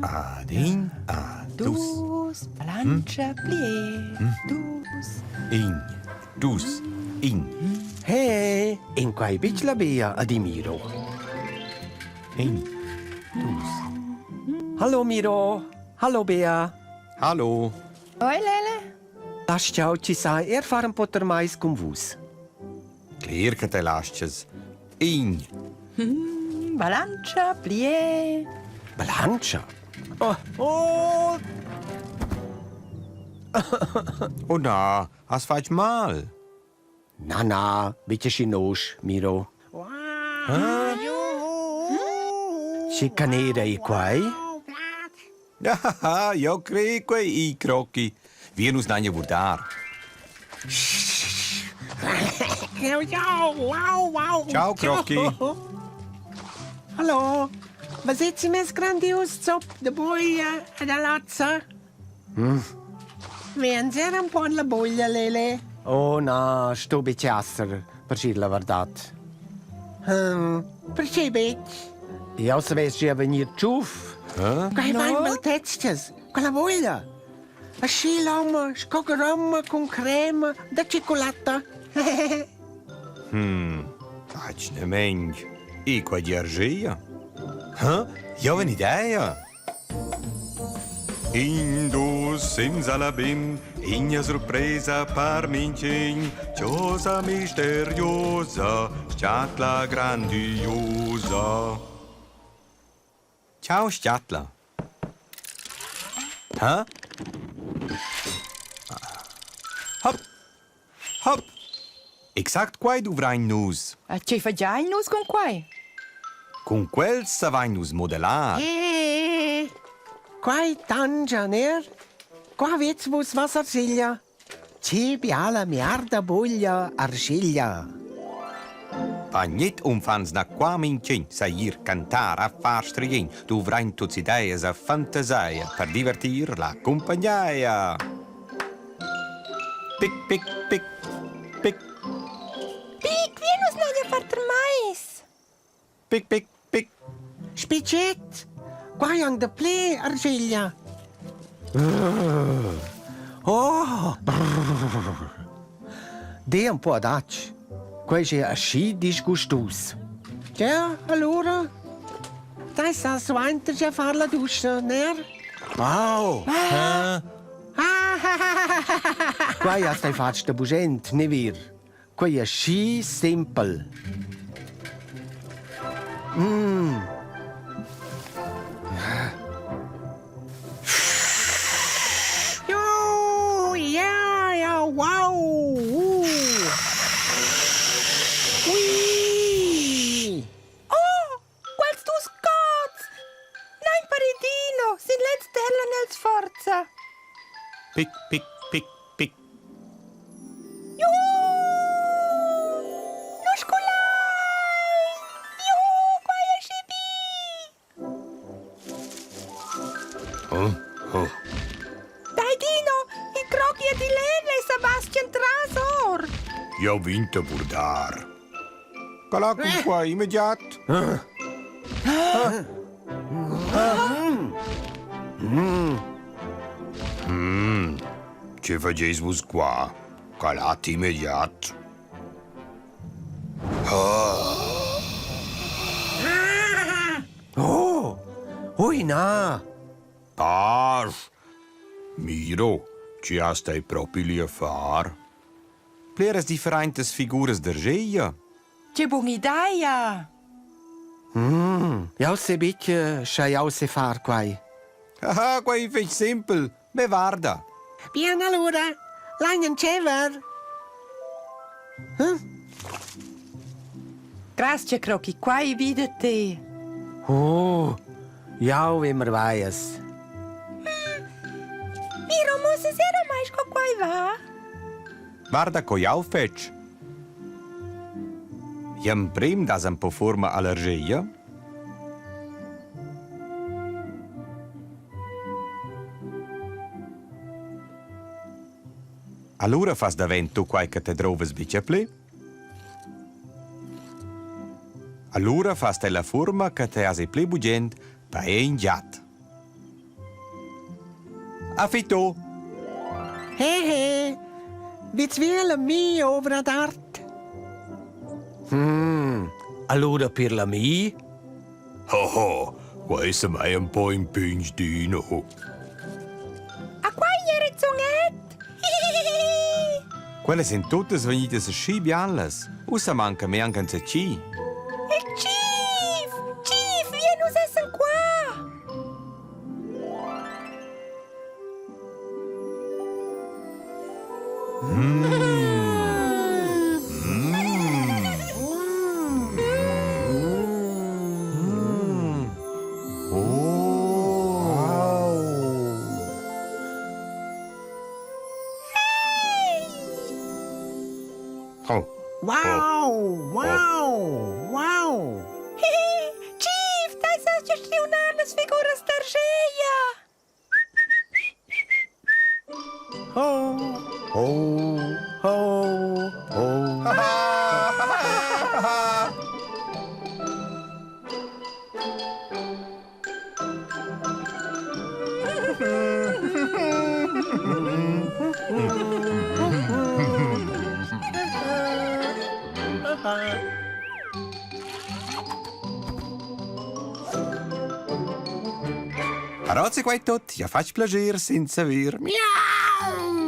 Ad in, a dus. Dus, plantscha, plié, dus. In, dus, in. Hey, in quai bitg la Bea ad Miro. In, dus. Hallo Miro, hallo Bea. Hallo. Oi Lele. Das ciao ci sa er far un po termais cun vus. Cler che te lasches. In. Balantscha, plié. Balantscha? Oh, oh. Oh na, has fatg mal. Na, na, bitte schinosch, Miro. Che canera ei quai? Ja, io crei quei i crocchi. Wir nus n'agna vurdar. Ciao Crocchi. Hallo, was ist mes grandios zop de boia e da lazza? Mm. Vien era un po' la buglia, Lele? Oh na, sto betg esser, per dir la verdad. Hm, perché betg? Jau savess gia vegnir tschuf. Eh? Quai no. vain maltezchas, quella voglia. Aschi l'hom sco gromma cun crema da tschiculatta. Hm, atgnamaing. E qua di argeia? Hä? Jau ho un'idea. In dus simsalabim, igna surpresa par minchün, chosa misteriosa, schatla grandiosa. Ciao schatla. Hä? Hop! Hop! Exact quai duvrain nus. A tgei fagiain nus cun quai? Cun quels savain nus modellar. Eh, quai tangia, ner? Qua vez vus vossa figlia. Che biala miarda buglia arschiglia. Bagnit unfants na qua minchin sa ir cantar a far striegn, duvrain tuts ideas e fantasia per divertir la cumpagneia. Pic, pic, pic, pic. Pic, via nus n'haja far termais. Pic, pic, pic. Spicet! Quai anc da ple argiglia. Oh! Dei un po adatg. Quei è aschi disgustus. Ja, allora? Dai sa suenter già far la duscha, ner? Au! Ah. Quai has dai fatg da bugen, ne vir? Quei è schi simpel. Mm. Jo, ja, ja, wow. Uh. Ui. Oh, quels dus gods! Nein, Paridino, sin lez terlan els forza. Pic, pic, pic, pic. Juhu! Nus sculai! Juhu, quai è schi bi! Oh, oh. Dai Dino, il crocchi è di leve e Sebastian trasor. Io ho vinto burdar. Calà cun qua immediat. Mm. Che fageis vus qua? Calat immediat. Oh, ui na! Pasch! Miro, ci has dai propi lia far? Pliras differentas figuras d'argeia. Che bun'ideia! Mm, jau sai betg sche jau sai far quai. Haha, quai è fetg simpel. Be varda. Bien allura, lain entscheiver. Hm? Grazie, Crocky, quai vi da te. Oh, jau immer vaias. Miro, mo sera mai sco quai va. Guarda co jau fetsch. Gl'emprim das un po fuorma allergia. Allura fas davent tu quai che te drovas buca pli. Allura fas te la fuorma che te has il pli bugent per in giat. Affitto! He he! Vits via la mia ovra d'art? Hmm, allura per la mi? Ho ho, quai è mai un po' in pign dino. A quai era zunget! Quellas èn tuttas vegnidas aschi bialas. Ussa manca me anc enzatgi. Il Chief! Chief, via nus essan qua! Oh. Wow! Wow! Wow! Chief, dai sas gestiunar las figuras d'argeia! Ho! Ho! Ho! Ho! Però se quai tot, ja fatg plascher senza vir. Miau!